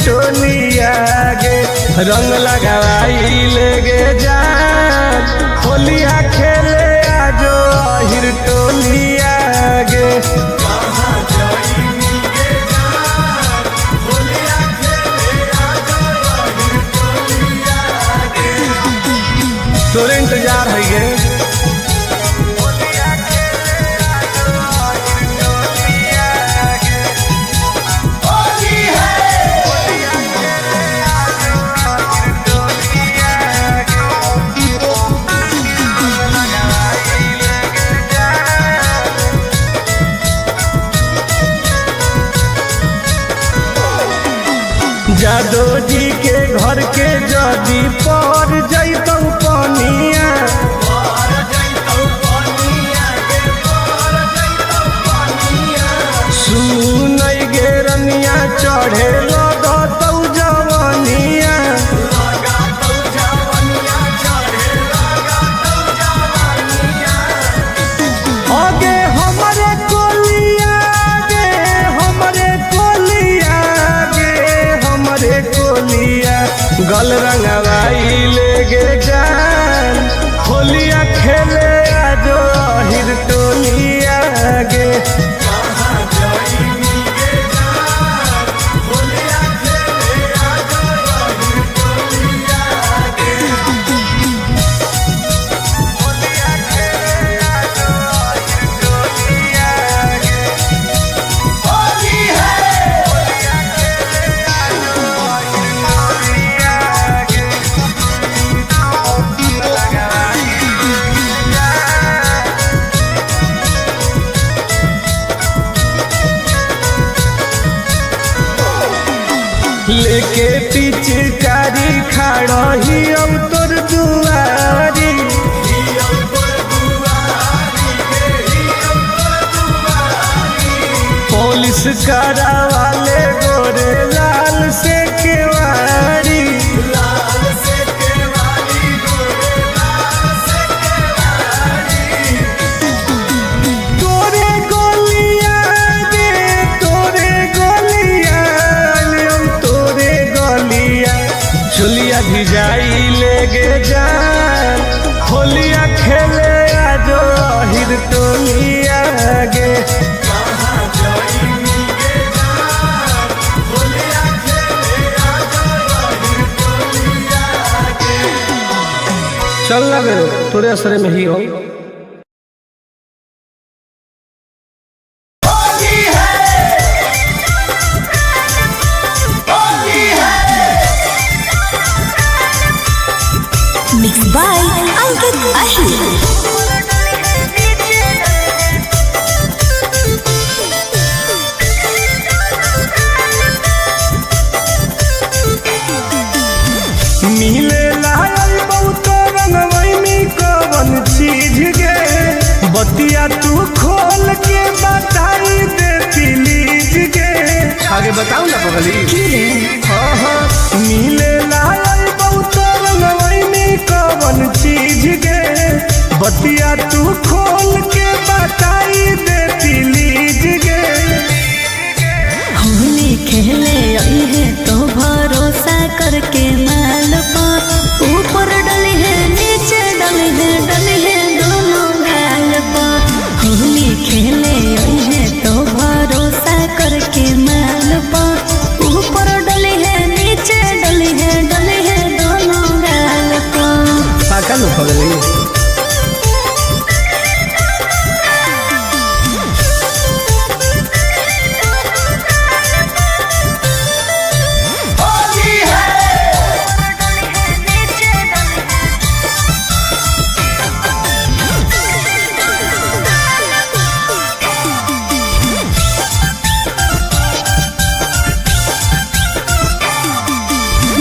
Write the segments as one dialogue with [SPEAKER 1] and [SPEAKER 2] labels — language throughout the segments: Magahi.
[SPEAKER 1] टोलिया गे। रंग लगावाई लेगे जान होलिया खेले आजो अहिर टोलिया गे। तोरे इंतजार है गे। जादो जी के घर के जदी पर जैतौ पनिया, सुनै गे रनिया चढ़े लगतौ जवनिया। आगे हमरे कोलिया गे, हमरे कोलिया गे, हमरे कोलिया गल रंगवाई लेगे जान होलिया खेले आजो अहिर टोलिया गे। लेके पिचकारी खाड़ही अब तोर दुआरी, पुलिस करावाले गोरे लाल से केवारी। तोरे गोलिया गे, तोरे गोलिया, हम तोरे गोलिया चुलिया भिजाई लेगे जान होलिया खेले आजो अहिर टोलिया गे। चल लगे तोरे असरे में ही हो।
[SPEAKER 2] Mix by Ankit Ahir.
[SPEAKER 1] मिले लायल बहुत रंगवई में कवन चीज गे, बतिया तू खोल के बताई दे प्लीज गे। आगे बताऊ ना पगली। हाँ हाँ मिले लायल बहुत रंगवई में कवन चीज गे, बतिया तू खोल के बताई दे प्लीज गे।
[SPEAKER 3] होली खेले आई है तो भरोसा करके माल पा, ऊपर डली है नीचे डली है, डली है दोनों गाल पा। होली खेले आई है तो भरोसा करके माल पा, ऊपर डली है नीचे डली है, डली है दोनों गाल पा।
[SPEAKER 1] पागल हो पगली।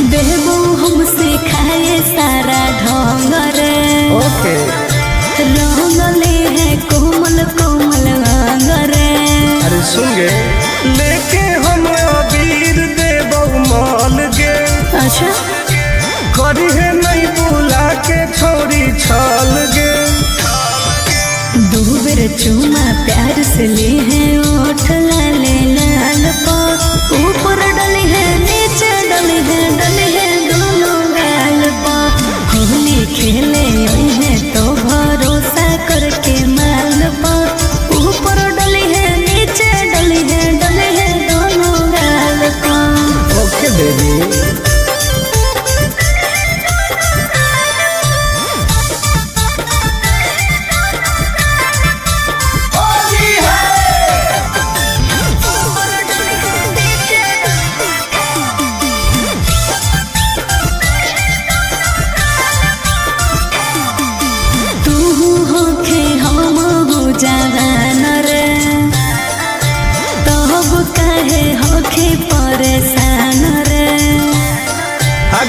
[SPEAKER 3] देबो हमसे खाए सारा ढोंग रे,
[SPEAKER 1] ओके
[SPEAKER 3] रंगले है कोमल कोमल अंग रे।
[SPEAKER 1] अरे सुन गे, लेके हम अबीर देबौ माल गे,
[SPEAKER 3] अच्छा
[SPEAKER 1] करी है नहीं बुला के छोरी छाल गे।
[SPEAKER 3] दो बेर चूमा प्यार से ले है ओठ लाले लाल पा, ऊपर डले है नीचे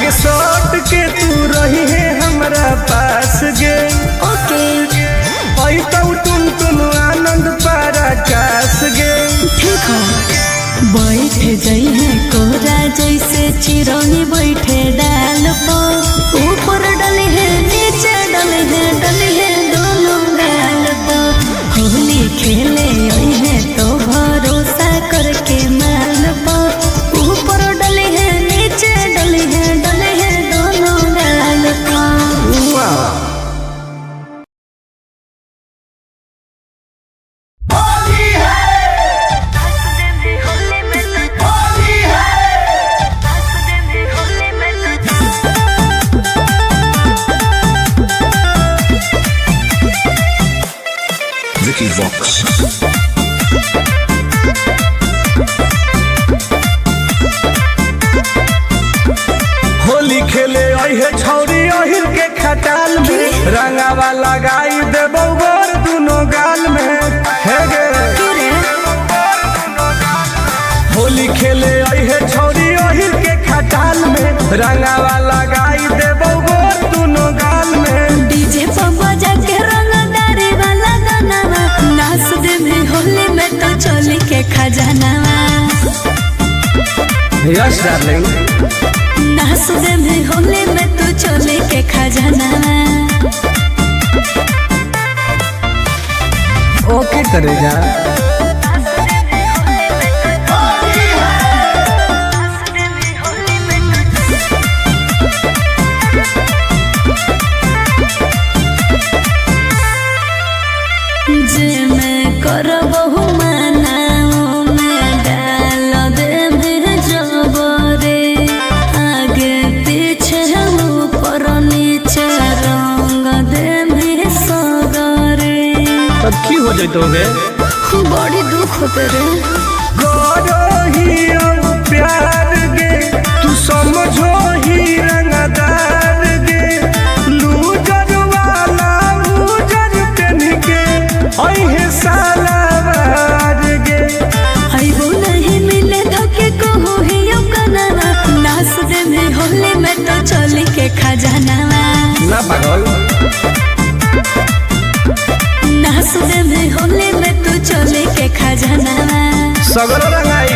[SPEAKER 1] आगे सट के तू रही है हमरा पास गे।
[SPEAKER 3] ओके।
[SPEAKER 1] ऐतौ टुन टुन आनंद पराकाश गे।
[SPEAKER 3] ठीक हो। बैठ जाइ है कोरा जैसे चिरौनी बैठे डाल पर, ऊपर डले है नीचे डले है डले है दोनों गाल पर। होली खेले आई है तो भरोसा करके माल पर, ऊपर डले है नीचे डले है डले है दोनों गाल पर।
[SPEAKER 1] वाह।
[SPEAKER 4] Vicky Vox.
[SPEAKER 1] Holi खेले अहे छौरी अहिर के खटाल में, रंगावा लगाई देबौ गोर दुनो गाल में। हे गे। होली खेले अहे छौरी अहिर के खटाल में, रंगावा लगाई देबौ गोर दुनो गाल में।
[SPEAKER 3] डीजे पर बजा के रंगदारी वाला गाना, नाच दे में होली में तो चोली के खजाना।
[SPEAKER 1] Yes darling.
[SPEAKER 3] नाच दे में होली में तो चोली के खजाना।
[SPEAKER 1] ओके करेगा।
[SPEAKER 3] जे मैं करबहु माना मैं डाल दे में जबरे, आगे पीछे ऊपर नीचे रंग दे में सगरे।
[SPEAKER 1] तब की हो जइतो गे?
[SPEAKER 3] बड़ी दुख होते रे।
[SPEAKER 1] करो ही अब प्यार गे, तू समझो ही रंगदार गे। लूजर वाला उजर पेन के अहे साला बार गे।
[SPEAKER 3] आइबो नहीं मिले धोके कहू ही कनावा, नाच दे में होली में तो चोली के खजाना।
[SPEAKER 1] ना पागल।
[SPEAKER 3] नाच दे में होली में तो चोली के खजाना।
[SPEAKER 1] सगरो रंगाई।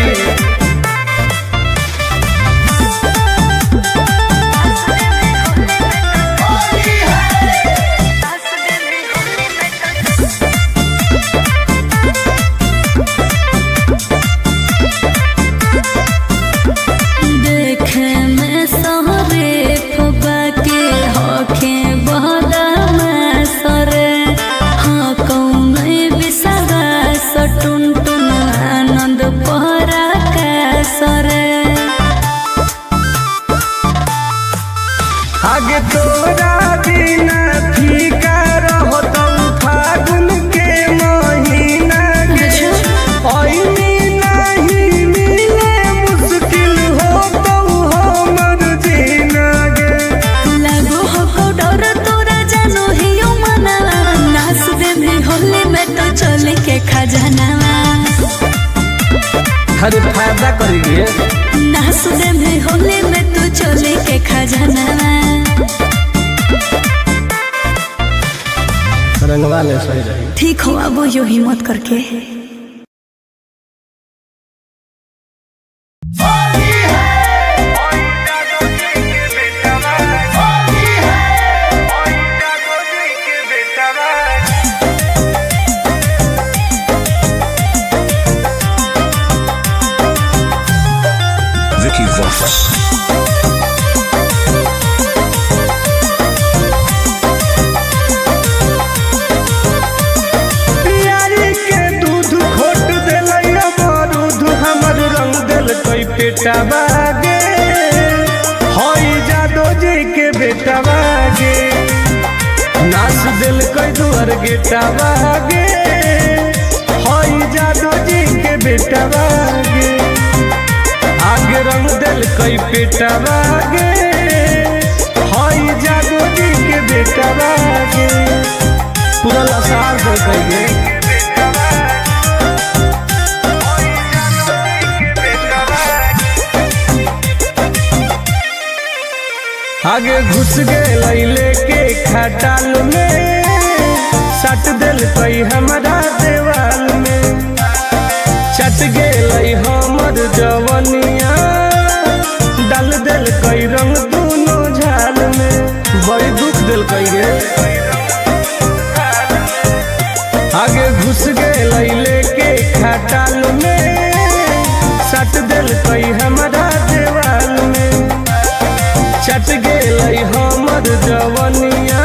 [SPEAKER 3] देखे में सहरे फुबा के होखे बहदा सरे, हाँ कौन विश्वास टुन टुन आनंद पहरा का सरे।
[SPEAKER 1] आगे तोरा बिना फीका रहतौ फागुन के महीना गे। ऐनी नहीं मिले मुश्किल होतौ हमर जीना गे।
[SPEAKER 3] लागो हो डर तोरा जानो हियो मना, नाच दे में होली में तो चोली के खजाना।
[SPEAKER 1] अरे फायदा करेंगे।
[SPEAKER 3] नाच दे में होली में तो चोली के खजाना।
[SPEAKER 1] रंगवा ले सही रही।
[SPEAKER 3] ठीक हो अब यो हिम्मत करके।
[SPEAKER 4] Vicky Vox.
[SPEAKER 1] पियारी के दूध खोट देलै बारूद हमर रंग देलकै पेटवा गे। हई जादो जी के बेटवा गे, नाच देलकै दुआर गेटवा गे। हई जादो जी के बेटवा गे, आगे रंग देलकै पेटवा गे। हई जादो जी के बेटवा गे, पूरा लसार देलकै गे। आगे घुस गए लेके खटाल में, सट दिल कई हमारा देवाल में। चट गेल हमर जवनिया, डाल दिल कई रंग दोनों झाल में। बड़ी दुख दिल कई रे। आगे घुस गए लेके खटाल में, सट दिल कई हमारा देवाल में। चट गेल हमर जवनिया,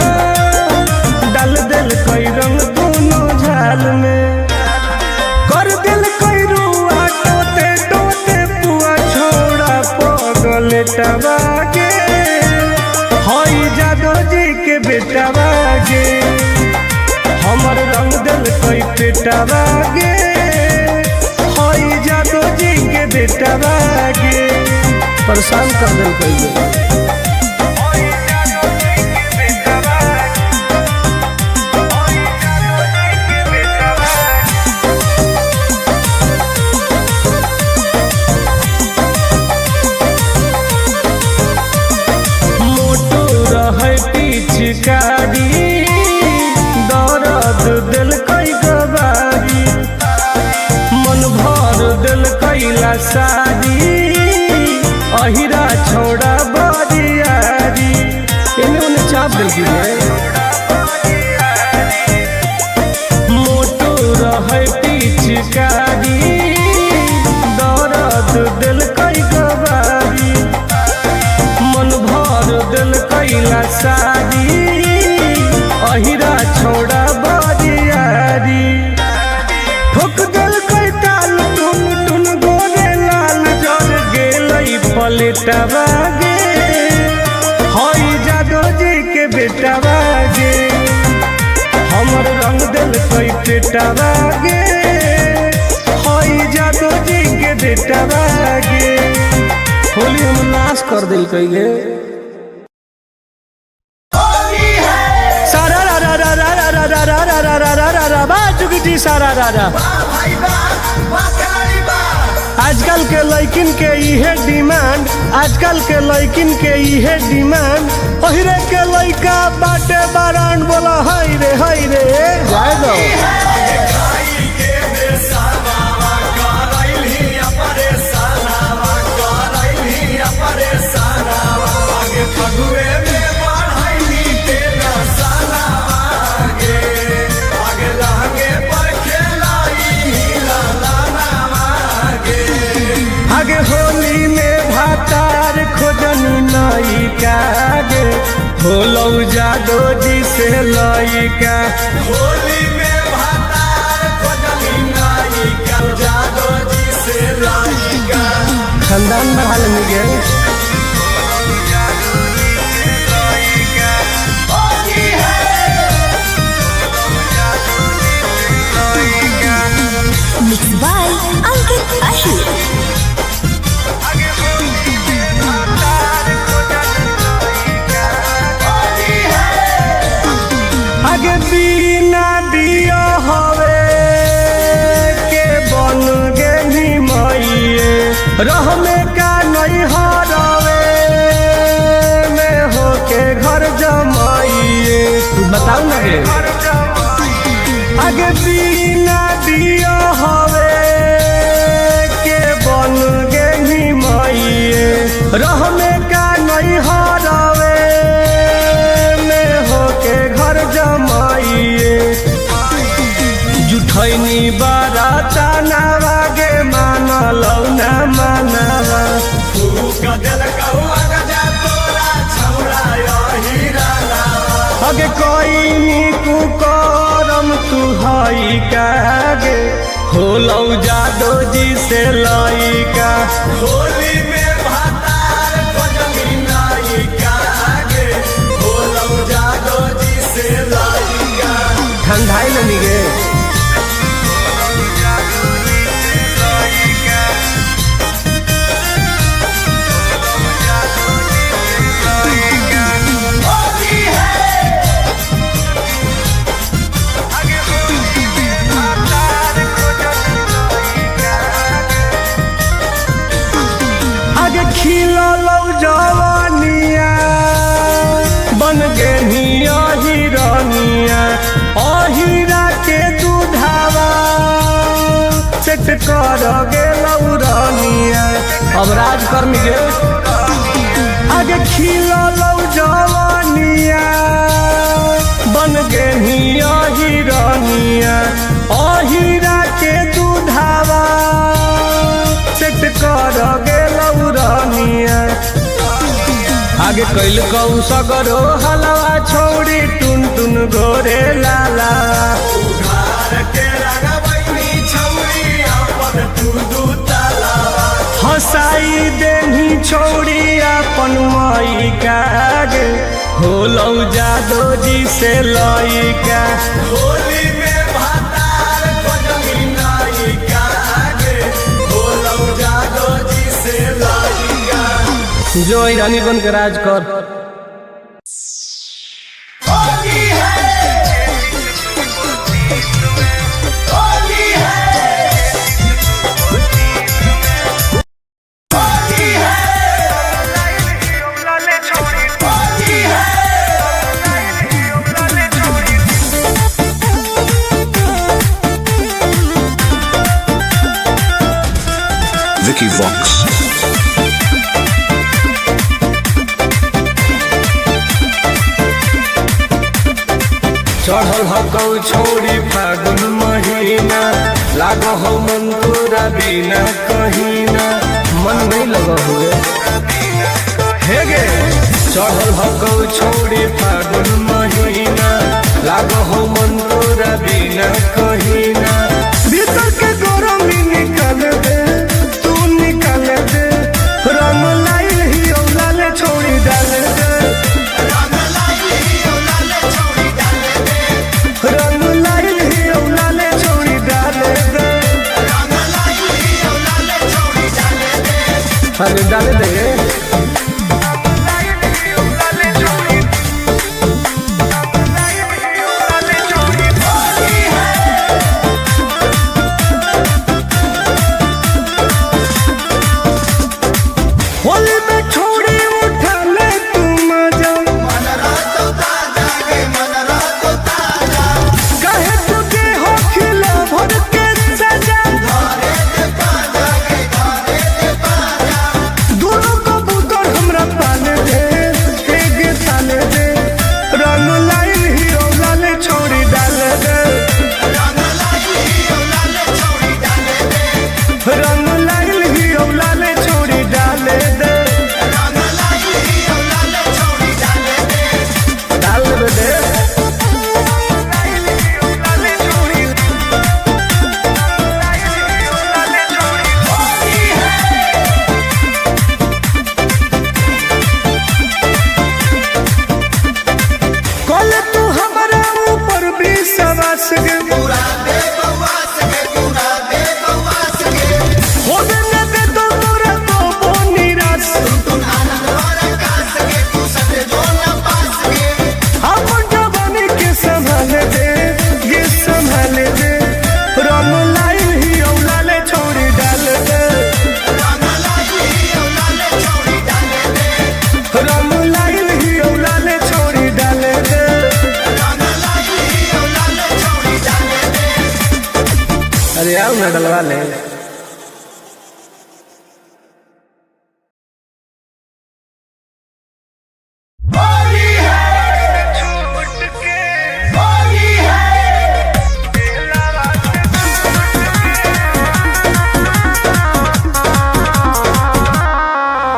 [SPEAKER 1] डाल दिल कई रंग दोनों झाल में। कर दिल कई रुआ टोते टोते पुआ, छोड़ा पगल टबागे हई जादो जी के बेटा गे। हमर रंग दिल कई पेटवा गे, हई जादो जी के बेटा गे। परेशान कर दिल कई। पिचकारी दर्द दिल कई गवारी, मन भर दिल कैला सारी, अहिरा छोड़ा बरियारी। एने ओने चाप दिल की मोटू रहे पिचकारी दर्द दिल कई गवारी, मन भर दिल कैला सारी, अहिरा छोड़ा बरियारी। ठोक दिल कई ताल टुन टुन गोरे लाल, जर गेल पलेटवा गे हई जादो जी के बेटवा गे। हमर रंग दिल कई पेटवा गे, हई जादो जी के बेटवा गे। होली हम नाश कर दिल कई गे। जी सारा राजा आजकल के लइकिन के इहे डिमांड, आजकल के लइकिन के इहे डिमांड। ओहिरे के लइका बाटे बारान, बोला हई रे हई रे जाए दो। आगे होली में भातार खोजनी नायिका गे, होलौ जादो जी से लइका।
[SPEAKER 5] होली में भातार खोजनी नायिका, जादो जी से लइका।
[SPEAKER 1] खानदान बढ़ा लेनी गे।
[SPEAKER 2] Mixed by Ankit Ahir.
[SPEAKER 1] आगे बिना दिया हवे के बन गेली मइए, रहमे का नहीं हरवे में होके घर जमाइए। तू बताओ ना गे। आगे बिना दिया हवे के बन गेली मइए, रहमे का नहीं हरवे में होके घर जमाइए। जुठैनी बाराता नावागे मानलौ ना मानवा, अगे कोई कुकरम तू हई कागे, होलौ जादो जी से लइका।
[SPEAKER 5] होली में भातार खोजनी नायिका गे, होलौ जादो जी से लइका।
[SPEAKER 1] ठंडाई लनी गे। अब राज कर्मी के आगे खिललौ जवानिया बन गे हिरनिया अहिरा के दूधावा सेट कर गेलौ रनिया। आगे कैल कौ सगरो हलवा छौड़ी टुन टुन गोरे लाला।
[SPEAKER 5] उघार के रंगवैनी छौरी अपन तू दू तालावा।
[SPEAKER 1] हंसाई देनी छौड़ी अपन माई कागे होलौ जादो जी से लइका।
[SPEAKER 5] होली में भातार खोजली नायिका गे, होलौ जादो जी से लइका।
[SPEAKER 1] जो रानी बन के राज कर।
[SPEAKER 5] होली है, होली है, होली है, होली है।
[SPEAKER 4] Vicky Vox.
[SPEAKER 1] चढ़ल हकौ छौरी फागुन महीना लागो हो मन तोरा बिना कहीना मन नहीं लगा हुए हे गे। चढ़ल हकौ छौरी फागुन महीना लागो हो मन तोरा बिना कहीना। भीतर के गरमी निकाल दे तू निकाल दे रंग लाइल ही औलाले छोड़ी डाल दे रंग लाइल ही औलाले छोड़ी डाल दे। अरे डाल दे। होली में छोड़ी उठा ले तू मजा कहे तुझे हो खिला भर के सजा दोनों कबूतर हमरा पाले दे एक साले दे रंग लाइल ही औलाले छोड़ी डाल दे रंग लाइल ही औलाले छोड़ी डाल दे डाल दे दे। कल तू हमारा ऊपर भी सवास गे होबे न दे तो तोरा तो बो निराश अपन जवानी के संभाल दे गे संभाल दे रंग लाइल ही औलाले छोड़ी डाल दे रंग लाइल ही औलाले छोड़ी डाल दे। अरे आओ ना डलवा ले।
[SPEAKER 5] होली है, होली है।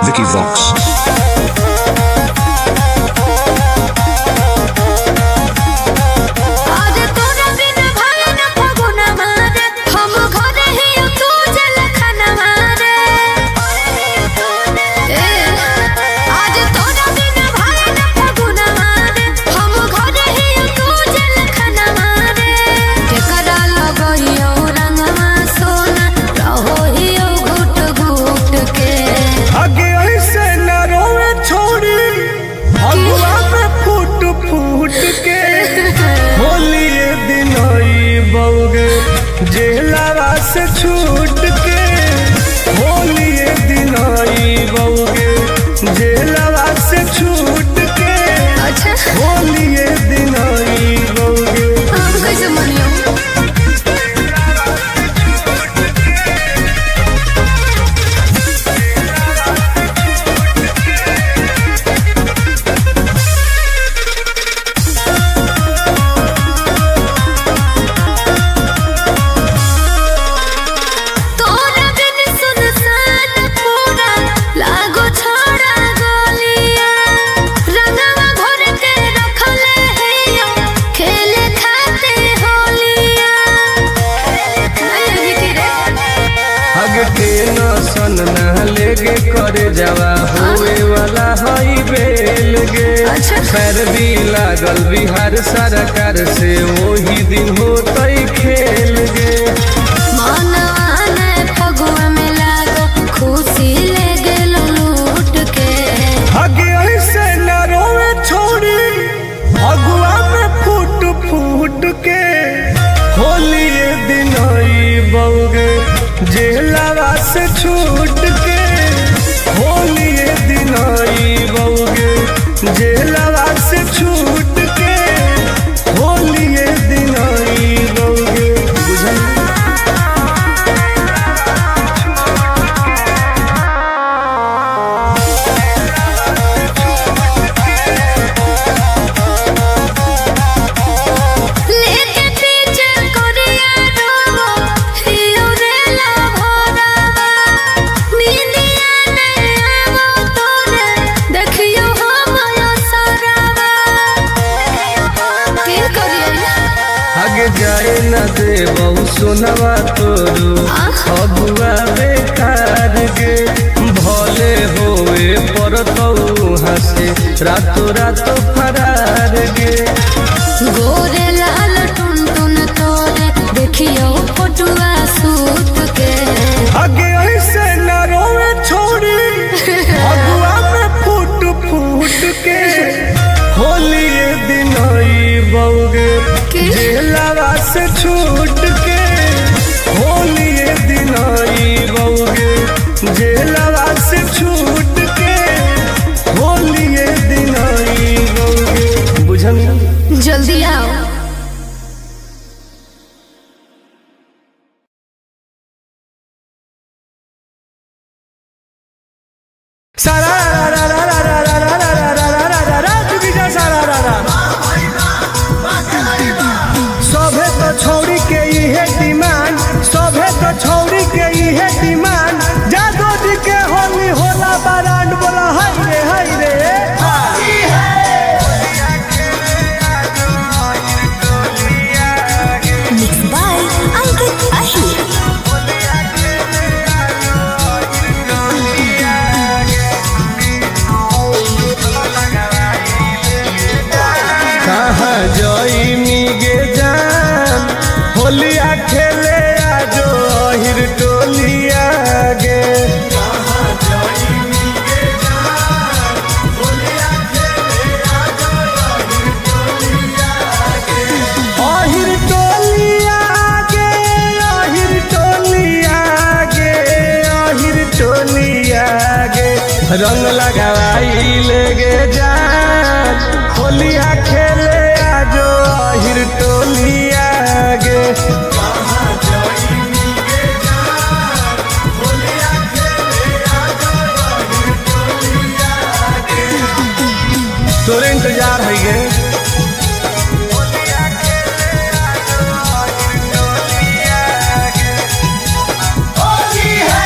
[SPEAKER 4] Vicky Vox.
[SPEAKER 3] आज तोरा बिन भाई न फगुना मारे हम घरे ही तू जल खाना मारे। ए आज तोरा बिन भाई न फगुना मारे हम घरे ही तू जल खाना मारे। केकरा लगइयो रंगवा सोना रहो हियो घुट घुट के।
[SPEAKER 1] आगे ऐसे न रोवे छोड़ी अगुआ में फूट फूट के होली ये दिन आई बउगे जेलावा से छूट के होली ये दिन आई बउगे जेलावा से छूट के
[SPEAKER 3] अच्छा
[SPEAKER 1] होली ये दिन आई बउगे।
[SPEAKER 3] हम कैसे मनियो।
[SPEAKER 1] छूट के गे करे जावा होए वाला हई बेल गे।
[SPEAKER 3] अच्छा।
[SPEAKER 1] पैरवी लागल बिहार सरकार से वही दिन होतई खेल गे।
[SPEAKER 3] मनवा फगुआ में लागो खुशी ले गेलो लूट के।
[SPEAKER 1] आगे ऐसे न रोवे छोड़ी अगुआ में फूट फूट के। होली दिन आई बउगे जेलावा से छूट के। होली दिन आई बउगे जेलावा से छूट के। होली दिन आई बउगे बुझल।
[SPEAKER 3] लेके पीछे कोरिया रोवो हियो रे ला भोरावा। नींदिया ने आवो तोरे देखियो हम सारावा। के करिया
[SPEAKER 1] आगे जाए न दे बहु सोनवा तोरू अगुआ बेकार गे। भले होए परतौ हंसे रातो रातो फरार गे।
[SPEAKER 3] गोरे लाल टुन टुन तोरे देखियो फोटुआ सूत के।
[SPEAKER 1] आगे ऐसे न रोवे छोड़ी अगुआ में फूट फूट के। होली दिन आई बउगे
[SPEAKER 3] की?
[SPEAKER 1] जेलावा से छूट के। होली दिन आई बउगे जेलावा से छूट के। होली दिन आई बउगे बुझल।
[SPEAKER 3] जल्दी आओ।
[SPEAKER 1] सारा रा रा रा रा रा रा रा रा रा रा रा रा चुकी जा सारा रा रा। सभे तो छौरी के इहे डिमांड, सभे तो छौरी के इहे डिमांड। जादो जी के होली होला बरांड बोला हाय रे हाय रे।
[SPEAKER 2] Mixed by Ankit Ahir.
[SPEAKER 1] कहाँ जइनी गे जान होलिया खेले आजो अहिर टोलिया गे। अहिर टोलिया गे, अहिर टोलिया गे, अहिर टोलिया गे। रंग लगावाई ले गे जान होलिया खेले आजो अहिर टोलिया गे। तोरे इंतजार है गे।
[SPEAKER 5] होली है।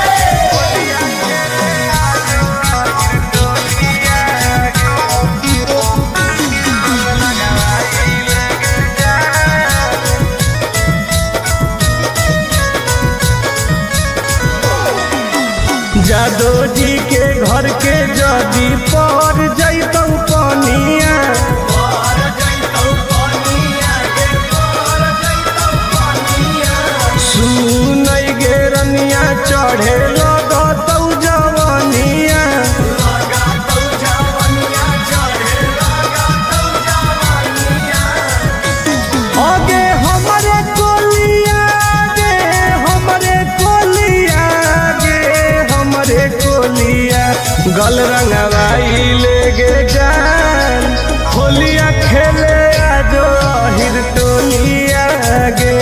[SPEAKER 1] जादो जी के घर के जदी पर जैतौ पनिया। सुनै गे रनिया चढ़े लगतौ जवनिया। आगे हमरे कोलिया गे, हमरे कोलिया गे, हमरे कोलिया। गल रंगवाई ले गे जान होलिया खेले आजो अहिर टोलिया गे।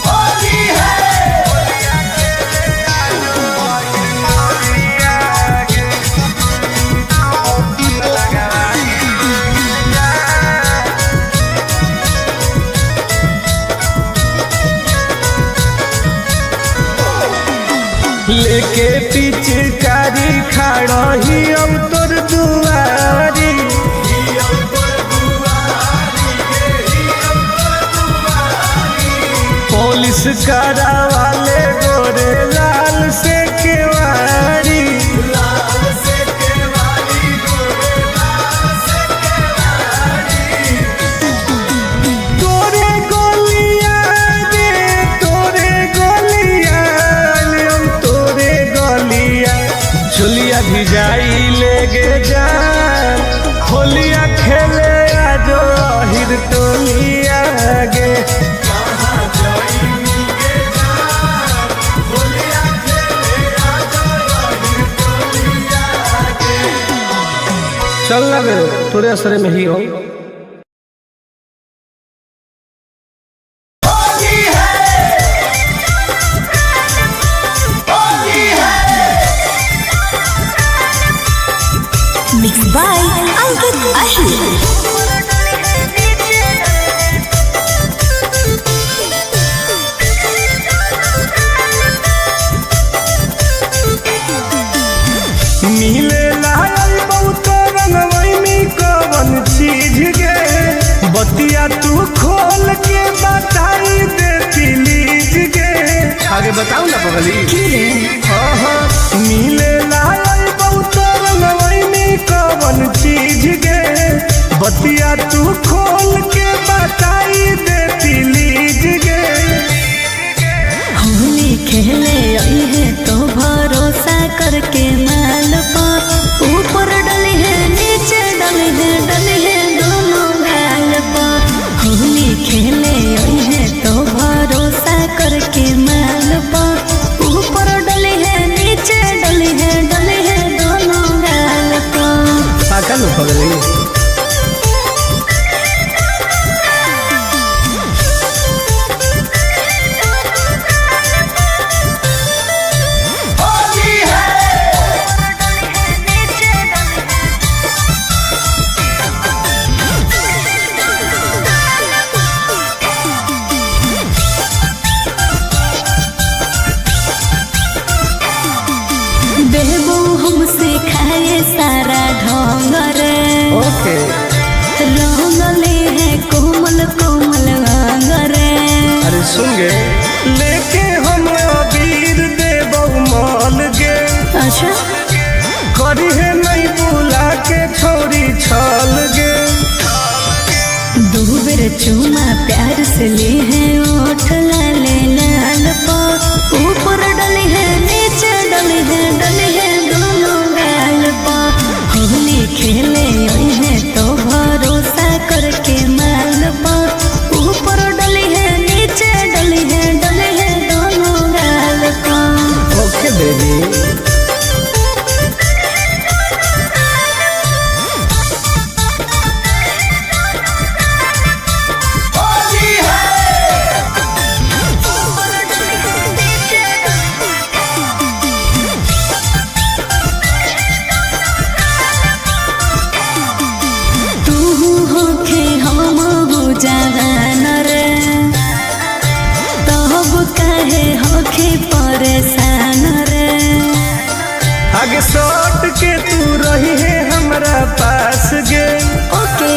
[SPEAKER 5] होली है।
[SPEAKER 1] लगा लेके पिचकारी खड़ही अब तोर दुआरी। पुलिस करावाले गोरे लाल से केवारी। तोरे गोलिया रे तोरे गोलिया, हम तोरे गोलिया चुलिया भिजाई लेगे जान। होलिया खेले आजो अहिर टोलिया गे। चल ना बे, तोरे असरे में ही हो।
[SPEAKER 5] होली है, होली है।
[SPEAKER 2] Mix by Ankit Ahir.
[SPEAKER 1] मिले लाल बहुत रंगवैनी कवन चीज गे, बतिया तू खोल के बताई दे प्लीज गे। आगे बताऊ ना पगली। हाँ हाँ, मिले लाल बहुत रंगवैनी कवन चीज गे, बतिया तू खोल के बताई दे प्लीज गे।
[SPEAKER 3] होली खेले आई है तो भरोसा करके माल पा, ऊपर डली है नीचे डली है डली है दोनों गाल पा। होली खेले आई है तो भरोसा करके माल पा, ऊपर डली है नीचे डली है डली है दोनों गाल पा।
[SPEAKER 1] पागल हो पगली।
[SPEAKER 5] होली है,
[SPEAKER 3] बेबू हमसे खाए सारा ढोंग रे,
[SPEAKER 1] ओके।
[SPEAKER 3] रंगले है कोमल कोमल अंग रे।
[SPEAKER 1] अरे सुन गे, लेके हम अबीर देबौ माल गे।
[SPEAKER 3] अच्छा
[SPEAKER 1] करी है नहीं बुला के छोरी छल गे।
[SPEAKER 3] दो बेर चूमा प्यार से ले है ओठ लाले लाल पा, ऊपर डले है नीचे डले है डले है दोनों गाल पा। होली खेले आई है तो भरोसा करके माल पा, ऊपर डले है नीचे डले है डले है दोनों गाल पा।
[SPEAKER 1] Okay baby.
[SPEAKER 5] Holi है,
[SPEAKER 3] तू होखे हम हो जवान रे, तब काहे होखे परेशान रे।
[SPEAKER 1] आगे सट के तू रही है हमरा पास गे।
[SPEAKER 3] ओके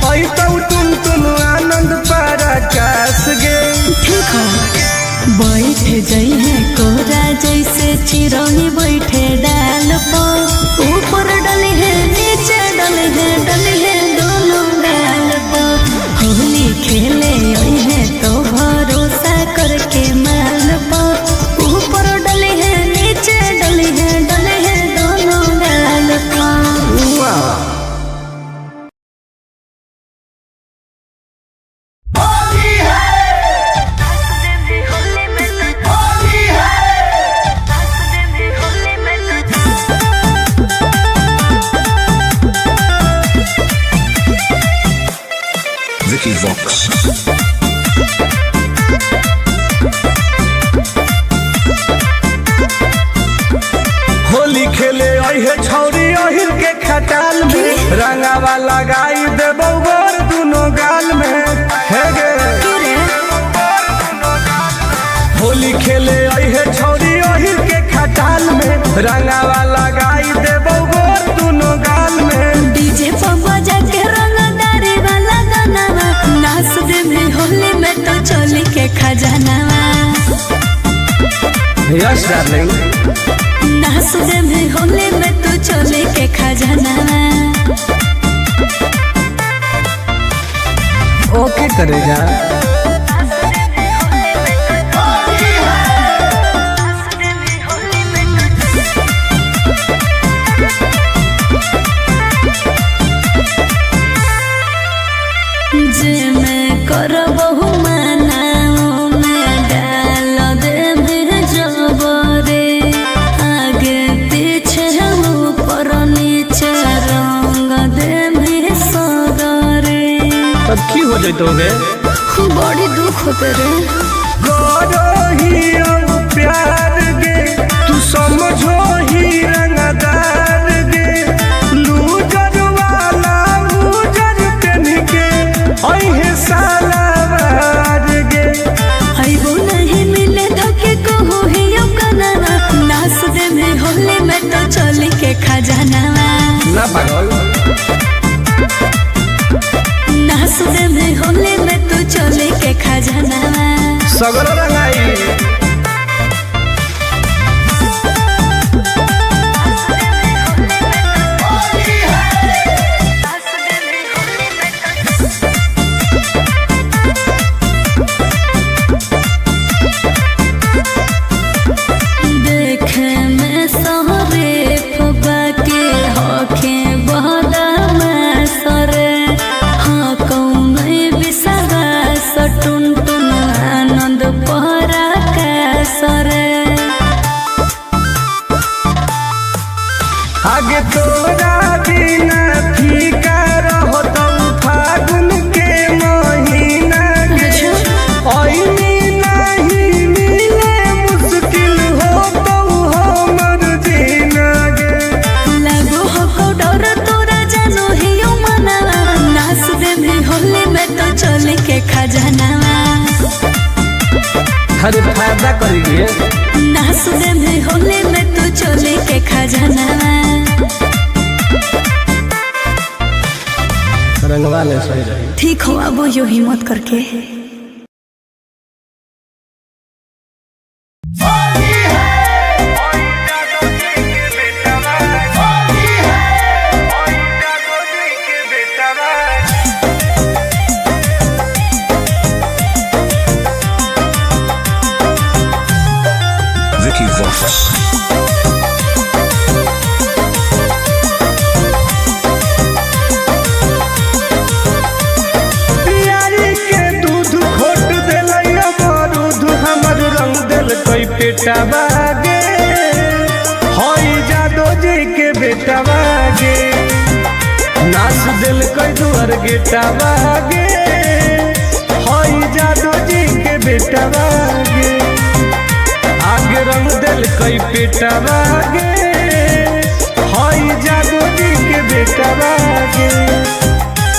[SPEAKER 1] आई तो तुम तुम आनंद पारा कास गे।
[SPEAKER 3] ठीक हो बैठ जाइ है कोरा जैसे चिरौनी बैठे डाल पा, ऊपर डले है नीचे डले है डले है दोनों गाल पा। होली खेले आई है तो भरोसा करके माल पा, ऊपर डले है नीचे डले है डले है दोनों गाल पा।
[SPEAKER 5] होली है, होली है।
[SPEAKER 4] Vicky Vox.
[SPEAKER 1] Holi खेले आई है छौरी अहिर के खटाल में, रंगावा लगाई देबौ गोर दुनो गाल में। हे गे होली खेले आई है छौरी अहिर के रंगावा लगाई देबो गोर दुनो गाल में।
[SPEAKER 3] डीजे पर बजा के रंगदारी वाला गानावा, नाच दे में होली में तो चोली के खजानावा।
[SPEAKER 1] Yes darling.
[SPEAKER 3] नाच दे में होली में तो चोली के खजानावा।
[SPEAKER 1] ओके करेगा।
[SPEAKER 3] जे मैं करबहु माना मैं डाल देबे जबरे, आगे पीछे ऊपर नीचे रंग देबे सगरे।
[SPEAKER 1] तब की हो जइतो गे?
[SPEAKER 3] बड़ी दुख होते रे।
[SPEAKER 1] करो ही अब प्यार गे, तू समझो ही रंगदार गे। लूजर वाला उजर पेन के अहे साला वार गे।
[SPEAKER 3] अइबो नहीं मिले धोके कहू ही कनावा, नाच दे में होली में तो चोली के खजानावा।
[SPEAKER 1] ना पागल।
[SPEAKER 3] नाच दे में होली में तो चोली के खजानावा।
[SPEAKER 1] सगरो रंगाई।
[SPEAKER 3] देखे में सहरे फुबा के होखे बहदा सरे, हाँ कौन विश्वास टुन टुन आनंद पहरा का सरे।
[SPEAKER 1] आगे तोरा बिना फीका रहतौ फागुन के महीना गे। ऐनी नहीं मिले मुश्किल होतौ हमर जीना गे।
[SPEAKER 3] लागो हो डर तोरा जानो ही मनावा, नाच दे में होली में तो चोली के खजानावा।
[SPEAKER 1] अरे फायदा करेगी।
[SPEAKER 3] नाच दे में होली में तो चोली के खजानावा।
[SPEAKER 1] रंगवा ले सही रही।
[SPEAKER 3] ठीक हो अब यो हिम्मत करके।
[SPEAKER 4] Vicky Vox.
[SPEAKER 1] पियारी के दूध खोट देलै बारूद हमर रंग देलकै पेटवा गे। हई जादो जी के बेटवा गे, नाच देलकै दुआर गेटवा गे। हई जादो जी के बेटवा गे, आगे रंग देलकै पेटवा गे। हई जादो जी के बेटवा गे,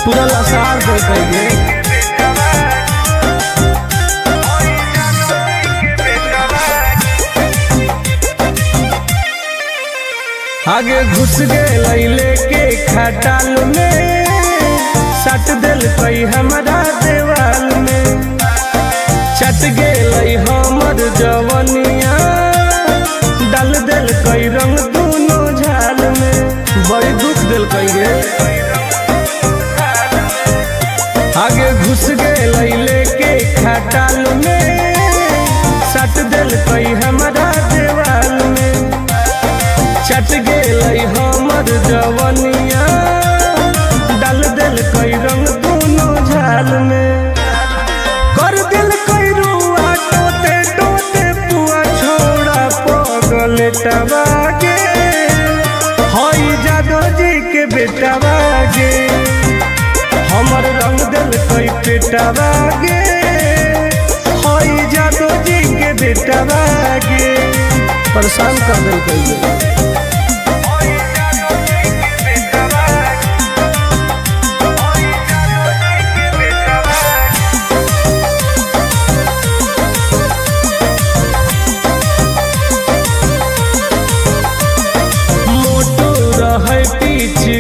[SPEAKER 1] पूरा लसार देलकै गे। आगे घुस गेलै लेके खटाल में, सट देलकै हमरा देवाल में। चट गेलै हमर जवनिया, डाल देलकै रंग दुनो झाल में। बड़ी दुख देलकै गे। आगे घुस गेलै लेके खटाल में, सट देलकै हमरा देवाल में। चट गेलै हमर जवनिया, डाल देलकै रंग दुनो झाल में। कर देलकै रुआ टोते टोते पुआ छोड़ा पगलेटवा गे। हई जादो जी के बेटवा गे, हमर रंग देलकै पेटवा गे। हई जादो जी के बेटवा गे, परेशान कर देलकै गे।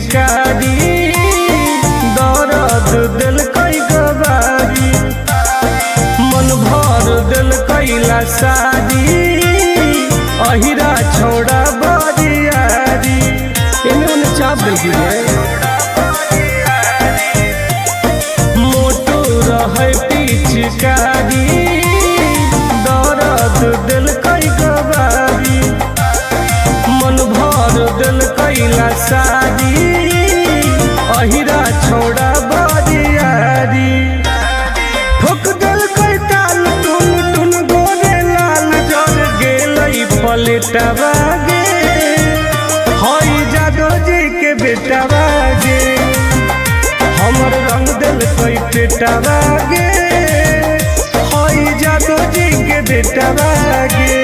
[SPEAKER 1] पिचकारी, दर्द देलकै गवारी, मन भर देलकै लसारी, अहिरा छोड़ा बरियारी। एने ओने चाप देलकै रे। मोटू रहै पिचकारी, दर्द देलकै गवारी, मन भर देलकै लसारी, अहिरा छोड़ा बरियारी। ठोक देलकै ताल टुन टुन गोरे लाल, जर गेलै पलेटवा गे, हई जादो जी के बेटवा गे, हमर रंग देलकै पेटवा गे, हई जादो जी के बेटवा गे।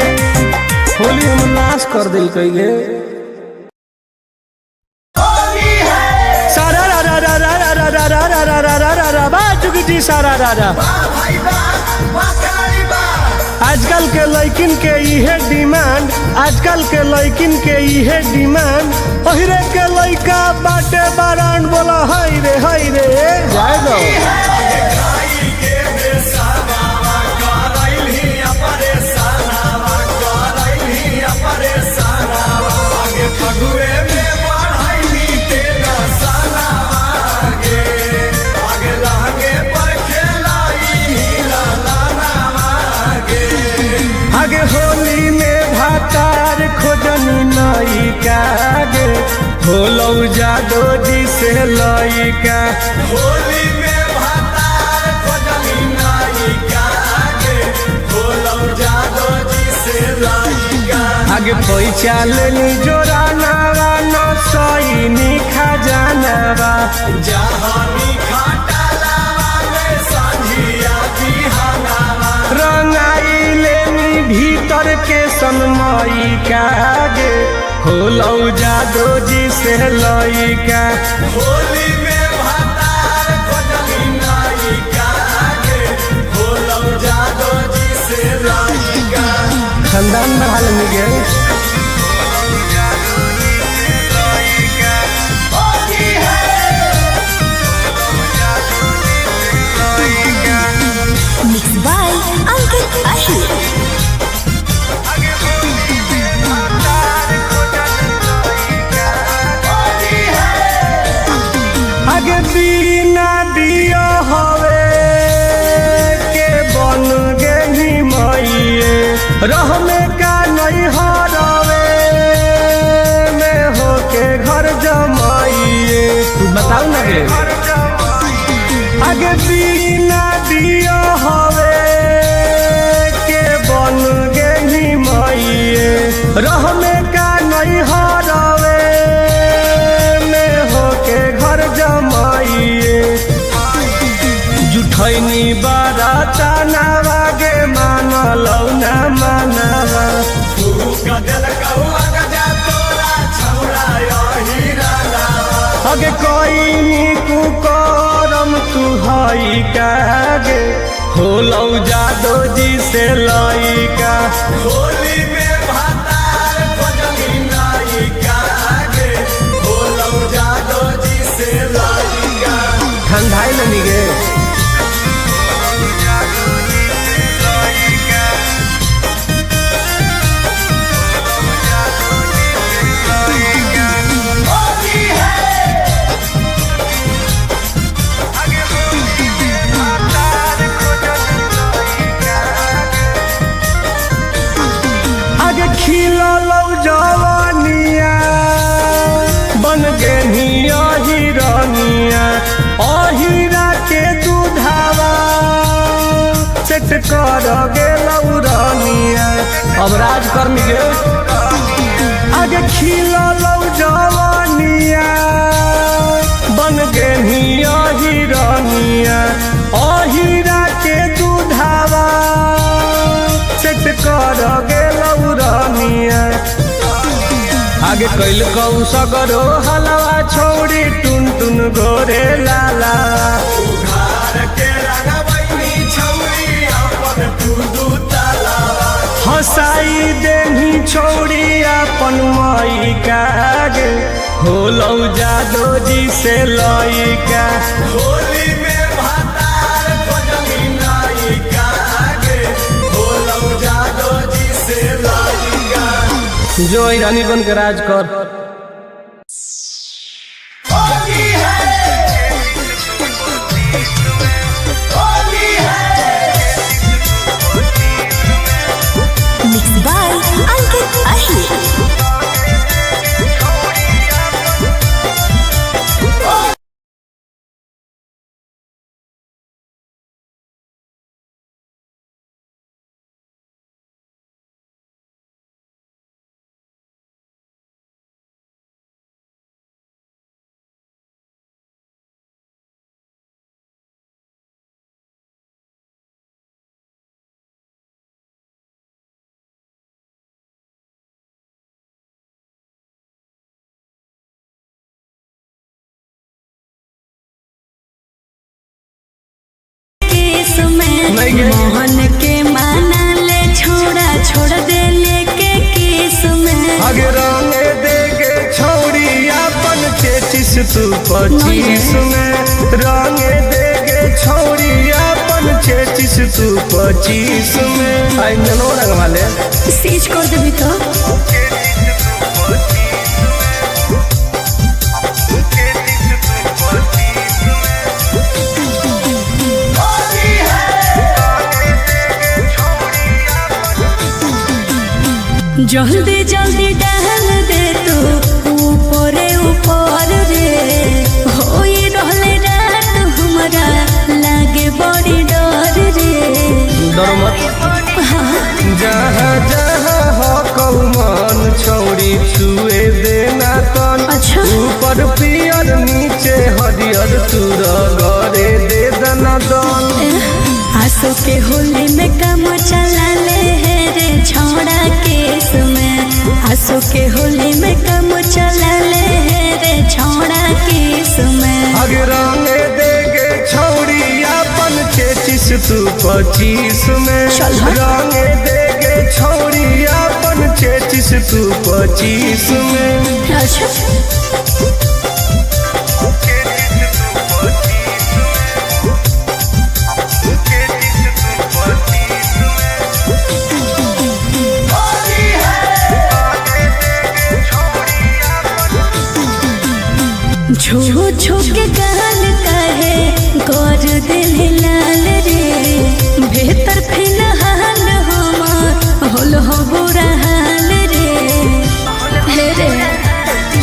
[SPEAKER 1] होली हम नाश कर देलकै गे।
[SPEAKER 5] होली है।
[SPEAKER 1] सारा रा रा रा रा रा रा रा रा रा रा रा रा रा बा चुकी सारा रा रा।
[SPEAKER 5] वाह भाई वाह, वाह खिलाड़ी वाह।
[SPEAKER 1] आजकल के लइकिन के इहे डिमांड, आजकल के लइकिन के इहे डिमांड, ओहिरे के लइका बाटे बारांड। बोला हई रे हई रे जाए दो। आगे होली में भातार खोजनी नई गे, होलौ जादो जी से लइका।
[SPEAKER 5] होली में भातार खोजनी नायिका गे, होलौ जादो जी से लायिका।
[SPEAKER 1] आगे पैसा लेनी जोरानावा न सैनी खजानावा,
[SPEAKER 5] जहानी खाटा लावा में सांझिया बिहानावा।
[SPEAKER 1] रंगाई लेनी भीतर के सनमई गे, होलौ जादो जी से लइका।
[SPEAKER 5] होली में भातार खोजनी नायिका गे, होलौ जादो जी से लायिका।
[SPEAKER 1] खानदान बढ़ा लेनी गे।
[SPEAKER 5] होली है।
[SPEAKER 2] Mix by Ankit Ahir.
[SPEAKER 5] Holi है।
[SPEAKER 1] आगे बिना दिया हवे के बन गेली मइए, रहमे का नहीं हरवे में होके घर जमाइए। तू बताऊ ना गे। आगे बिना दिया हवे के बन गेली मइए, रहमे का नहीं हरवे में होके घर जमाइए। जुठैनी बाराता नावा गे, मानलौ ना मानवा। अगे कोई कुकरम तू हई कागे, होलौ जादो जी से लइका।
[SPEAKER 5] होली में भातार खोजनी नायिका गे, होलौ जादो जी से लायिका।
[SPEAKER 1] ठंडाई लेनी गे।
[SPEAKER 5] होली है।
[SPEAKER 1] आगे खिललौ जवानिया, बन गेनी अहिरनिया, अहिरा के दूधावा सेट कर गेलौ रनिया। अब राज करनी गे। आगे खिललौ जवानिया, बन गेनी अहिरनिया, अहिरा के दूधावा सेट कर गेलौ रनिया। आगे कैल कौ सगरो हलवा छौड़ी टुन टुन गोरे लाला।
[SPEAKER 5] उघार के रंगवैनी छौरी अपन तू दू तालावा।
[SPEAKER 1] हंसाई देनी खोजनी छौड़ी अपन माई का गे, होलौ जादो जी से लइका।
[SPEAKER 5] होली में भातार खोजनी नायिका गे, होलौ जादो जी से लइका।
[SPEAKER 1] जो ईरानी बन के राज कर।
[SPEAKER 5] होली है, होली है।
[SPEAKER 2] Mix by Ankit Ahir.
[SPEAKER 3] Case में
[SPEAKER 1] नहीं गे।
[SPEAKER 3] मोहन के माना ले छोड़ा छोड़ दे लेके केस में।
[SPEAKER 1] आगे रंगे देगे छौड़ी अपन चेचिस तू 25 में, रंगे देगे छौड़ी अपन चेचिस तू 25 में। आई ननो रंग वाले
[SPEAKER 3] सीज कर देबी तो।
[SPEAKER 5] होली है,
[SPEAKER 3] जल्दी जल्दी डाल दे तू ऊपरे ऊपर रे, होई रहले रात हमरा लागे बड़ी डर रे।
[SPEAKER 1] डरो मत। जहाँ जहाँ हो कौमन छौड़ी छुए देना तन।
[SPEAKER 3] अच्छा।
[SPEAKER 1] ऊपर पियर नीचे हरियर तू रगड़े दे दना दन।
[SPEAKER 3] आंसू के होली में कम चला ले है रे छोड़ा केस में, आंसू के होली में कम चला ले है रे छोड़ा केस में।
[SPEAKER 1] आगे रंगे देगे छौड़ी अपन चेचिस तू 25 में,
[SPEAKER 3] चल हट।
[SPEAKER 1] रंगे देगे छौड़ी अपन चेचिस तू 25 में।
[SPEAKER 3] अच्छा।
[SPEAKER 5] होली है,
[SPEAKER 3] छू छू के गाल कहे गोर दिल लाल रे, भीतर फिलहाल हम होल हो बुरा हाल रे। हे रे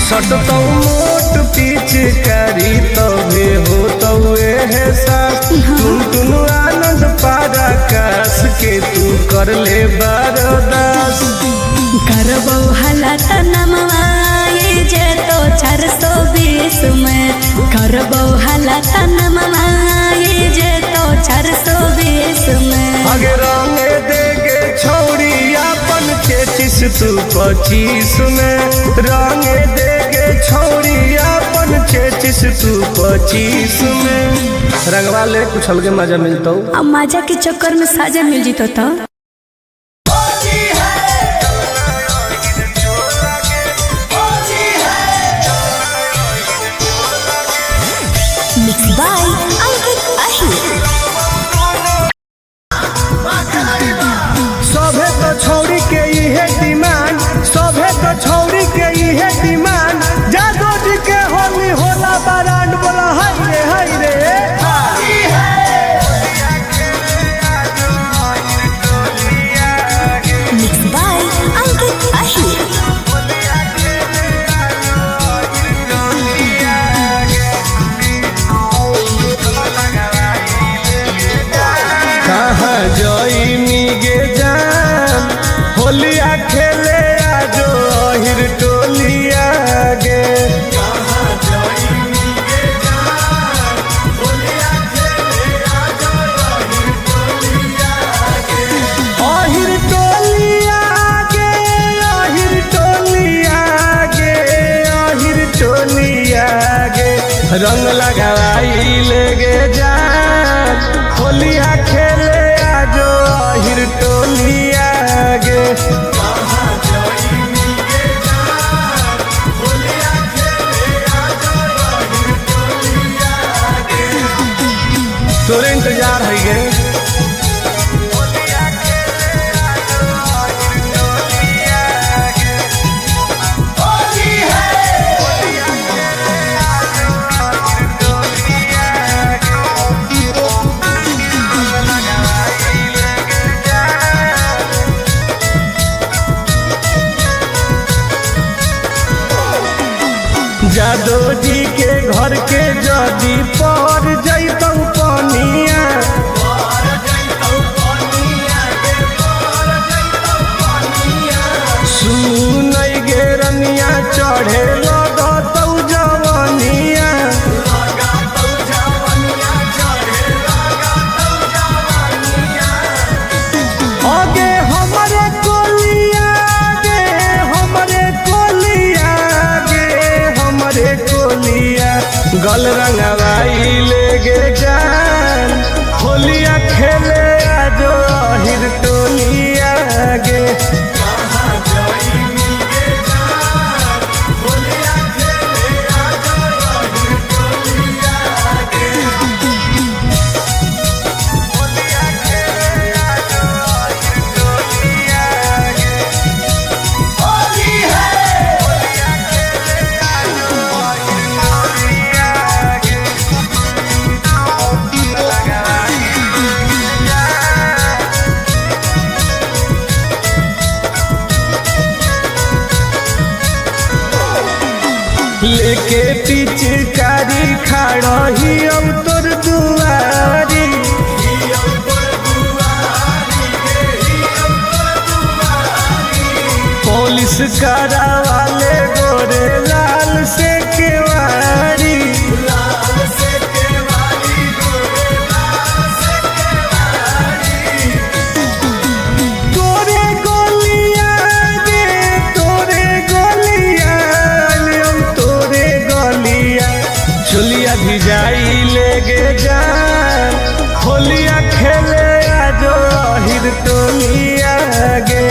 [SPEAKER 1] सटतौ मोट पिचकारी तबे हो तौ एहसास। तुम तुम आनंद पारा कास के तू कर ले बरदास।
[SPEAKER 3] करबो हालत नमवाए जे तो 420 में, करबो हालत नमवाए जे तो 420 में।
[SPEAKER 1] आगे रंगे देगे छौड़ी अपन चेचिस तू 25 में, रंगे देगे छौड़ी अपन चेचिस तू 25 में। रंगवा ले कुछ अलगे मजा मिलतौ।
[SPEAKER 3] अब मजा के चक्कर में साजा मिल जीतो तो।
[SPEAKER 5] होली है, होली है।
[SPEAKER 2] Mix by Ankit Ahir.
[SPEAKER 1] सभे तो छौड़ी के इहे डिमांड, सभे तो छौड़ी के इहे डिमांड। जादो जी के होली होला बरांड, बोला हाय रे हाय रे।
[SPEAKER 5] होली है,
[SPEAKER 2] Mix by Ankit Ahir.
[SPEAKER 1] कहाँ जइनी गे जान होलिया खेले आजो अहिर टोलिया गे। अहिर टोलिया गे, अहिर टोलिया गे, अहिर टोलिया गे, रंग लगाई ले गे जान होलिया खेले आजो अहिर टोलिया गे। यार है गे।
[SPEAKER 5] होली है।
[SPEAKER 1] जादो जी के घर के जदी पर जैतौ पनिया, सुनै गे रनिया चढ़े लगतौ जवनिया। अगे हमरे कोलिया गे, हमरे कोलिया गे, हमरे कोलिया गल रंगवाई ले गे जान, होलिया खेले आजो अहिर टोलिया गे।
[SPEAKER 5] होली है।
[SPEAKER 1] लेके पिचकारी खाड़ही अब तोर दुआरी, पुलिस करावाले गोरे लाल से केवारी। तोरे गोलिया गे, तोरे गोलिया हम तोरे गोलिया चुलिया भिजाई ले गे जान, होलिया खेले आजो अहिर टोलिया गे।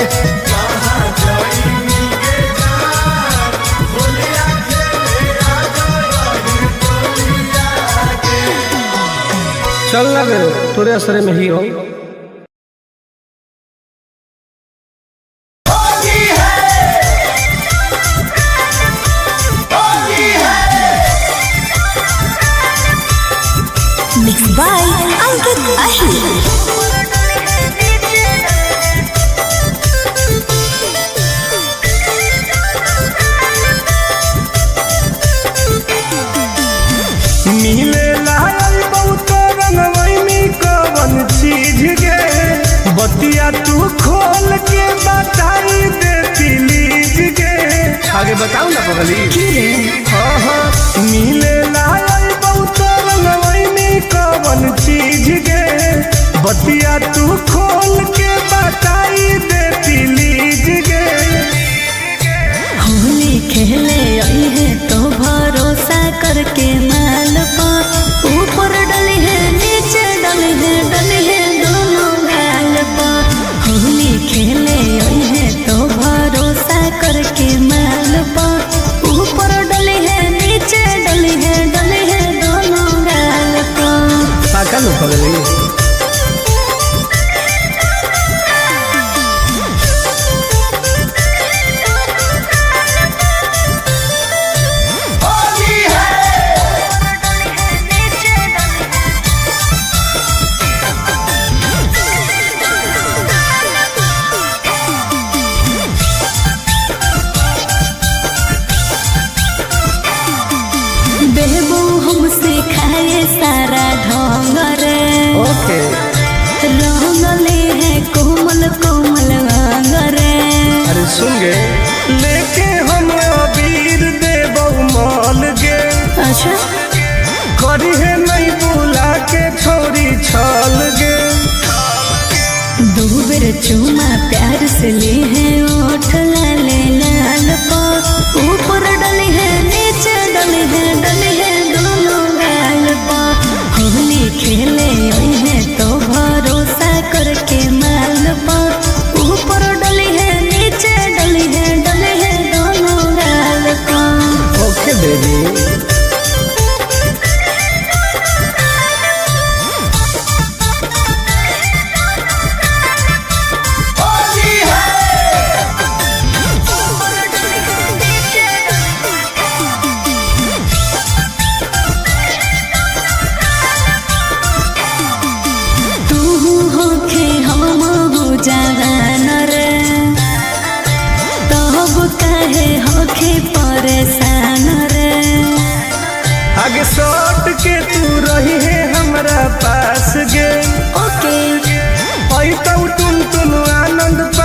[SPEAKER 1] चल ना गे, तोरे असरे में ही हो।
[SPEAKER 5] होली है। होली है।
[SPEAKER 2] Mix by Ankit Ahir.
[SPEAKER 1] मिले लायल बहुत रंगवैनी कवन चीज गे, बतिया तू खोल के बताई दे प्लीज गे। आगे बताऊ ना पगली। हाँ हाँ, मिले लायल बहुत रंगवैनी कवन चीज गे, बतिया तू खोल के बताई दे प्लीज गे।
[SPEAKER 3] होली खेले आई है तो भरोसा करके माल पा, ऊपर डली है नीचे डली है, डली है दोनों गाल पा। होली खेले आई है तो भरोसा करके माल पा, ऊपर डली है नीचे डली है, डली है दोनों गाल पा।
[SPEAKER 1] पागल हो पगली।
[SPEAKER 5] होली है।
[SPEAKER 3] बेबू हमसे खाए सारा ढोंग रे,
[SPEAKER 1] ओके
[SPEAKER 3] रंगले है कोमल कोमल अंग रे।
[SPEAKER 1] अरे सुन गे, लेके हम अबीर देबौ माल गे,
[SPEAKER 3] अच्छा
[SPEAKER 1] करिहे नहीं बुला के छोरी छल गे।
[SPEAKER 3] दो बेर चूमा प्यार से ले है ओठ लाले लाल पा, ऊपर डली है नीचे डली है, डली है दोनों गाल पा। होली खेले आई है तो भरोसा करके माल पा, ऊपर डली है नीचे डली है, डली है दोनों गाल पा।
[SPEAKER 1] Okay baby. आगे सट के तू रही है हमरा पास गे।
[SPEAKER 3] ओके।
[SPEAKER 1] ऐ तो टुन टुन आनंद।